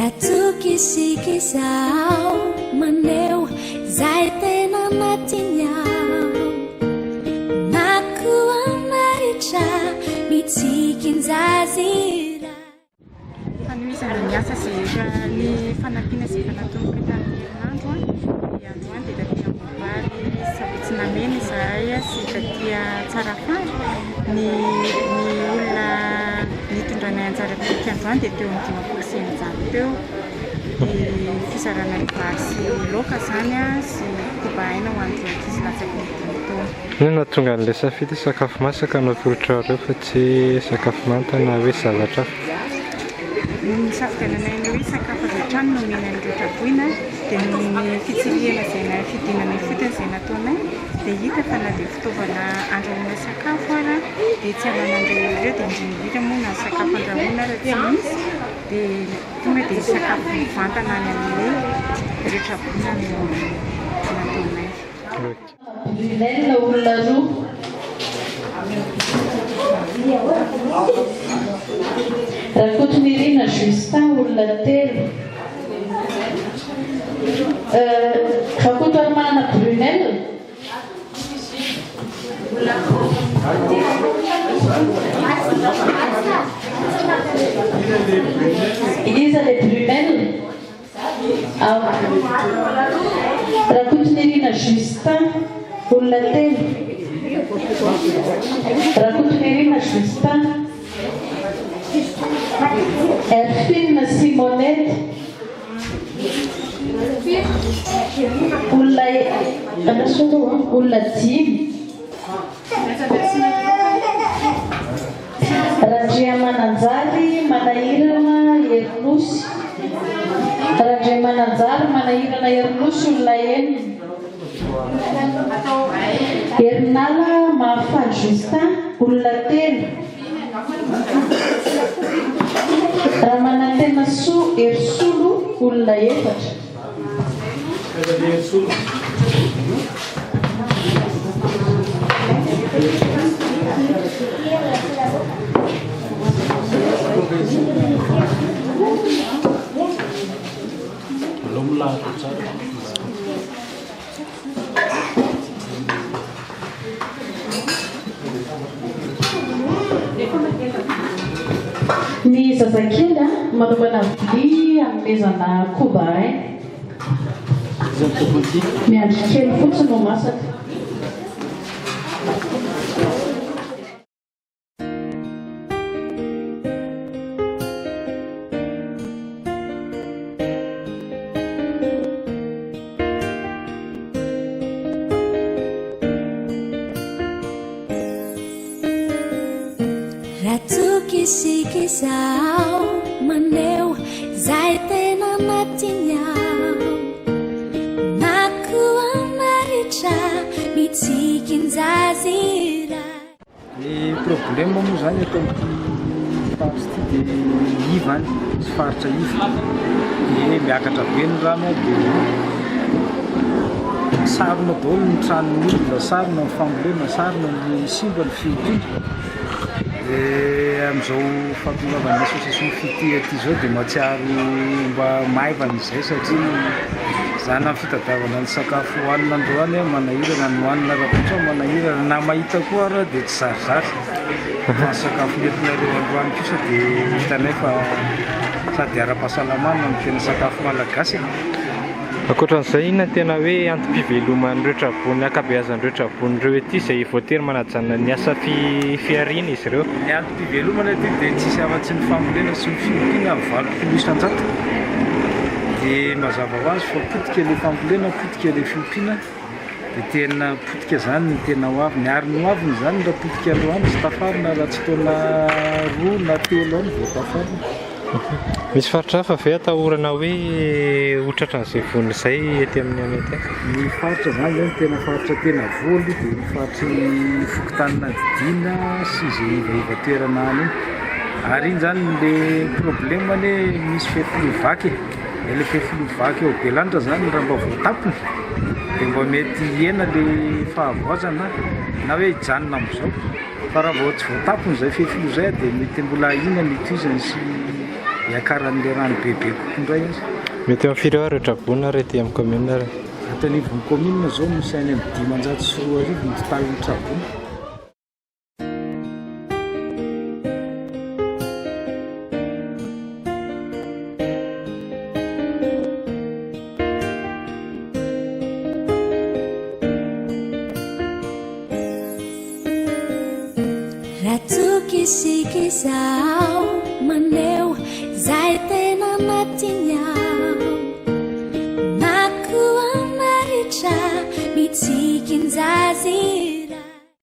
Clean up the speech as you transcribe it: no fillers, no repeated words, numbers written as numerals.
Raha toky isika izao maneho izay tena anatiny ao na koa maritra mitsikin-jaza iray. Fanohizana ny asa izay efa ny fanampiana izay efa natomboka tamin'ny herinandro dia androany dia taty Ambohibary Sabotsy Namehana izahay sy taty Tsarafandry ny ny olona nitondranay anjara biriky androany dia teo amin'ny 650 teo dia fizarana ny vary sy laoka izany sy koba aina ho an'ireo ankizy latsaky ny dimy taona. Inona no nahatonga an'ilay safidy hoe sakafo masaka no atolotrareo fa tsy sakafo manta na hoe zavatra hafa? Ny nisafidiananay ny hoe sakafo avy hatrany no omena an'ireo traboina dia noho ny fitsirihana izay na fidinana ifotony izay nataonay dia hita fa na dia fitaovana andrahoana sakafo ara dia tsy ananan'ireo olona ireo dia indrindra indrindra moa na sakafo andrahoana ara tsy misy dia tonga dia sakafo mivantana any amin'ny ireo traboina no nataonay. Brunel olona roa. Rakotonirina Justin olona telo. Rakotoarimanana Brunel. Iza le Brunel? Rakotonirina Justin, olona telo. Rakotonirina Justin. Erfine Simonette. Olona olona dimy. Randriamananjary Manahirana Herinosy Randriamananjary Manahirana Herinosy olona enina. Herinala Mahafaly Justin olona telo. Ramanantenasoa Herisolo olona efatra. Ny zazakely manomana vilia hanomezana koba aina. Miandry kely fotsiny ho masaka. Raha toky isika izao maneho izay tena anatiny ao na koa maritra mitsikin-jaza iray. Ny problème moa zany eto amin'ity faritra ity dia iva any, misy faritra iva dia miakatra be ny rano dia sarona daholo ny tranon'ny olona, sarona ny fambolena, sarona ny simba ny fiompiana. Dia amin'izao fahatongavan'ny association Fitia aty izao dia mahatsiaro mba maivana izay satria za na ny fitadiavana ny sakafo hohanina androany manahirana ny hohanina rahampitso manahirana na mahita koa ary dia tsy zarizary fa ny sakafo nentinareo androany kosa dia hitanay fa sady ara-pahasalamana no tena sakafo malagasy e. Ankoatran'izay, inona no tena hoe antom-piveloman'ireo traboina, ankabeazan'ireo traboina ireo ety izay voatery manajanona ny asa fihariana izy ireo? Ny antom-pivelomana ety dia tsisy afa-tsy ny fambolena sy ny fiompiana amin'ny 80%. Dia mazava ho azy fa potika ilay fambolena, potika ilay fiompiana, dia tena potika izany ny tena ho aviny. Ary ny ho aviny izany raha potika androany tsy tafarina raha tsy taona roa na telo any vao tafarina. Misy faritra hafa ve atahorana hoe ho tratran'izay vono izay ety amin'ny any ety? Ny faritra izany zao ny tena faritra tena voa aloha dia ny faritry ny fokontanin'Andidiana sy izay ivaiva toerana any iny. Ary iny izany le problème anie misy fefiloha vaky e. Dia le fefiloha vaky eo Belanitra izany raha mba voatapona dia mba mety hihena le fahavoazana na hoe hijanona amin'izao. Fa raha vao tsy voatapony izay fefiloha izay dia mety mbola ahiana ny hitohizany sy hiakaran'ilay rano bebe kokoa indray aza. Mety eo amin'ny firy eo ary ireo traboina ary ety amin'ny commune ary? Ato anivon'ny commune izao misy any amin'ny 2500 ny totalin'ny traboina. Raha toky isika izao maneho izay tena anatiny ao na koa maritra mitsikin-jaza.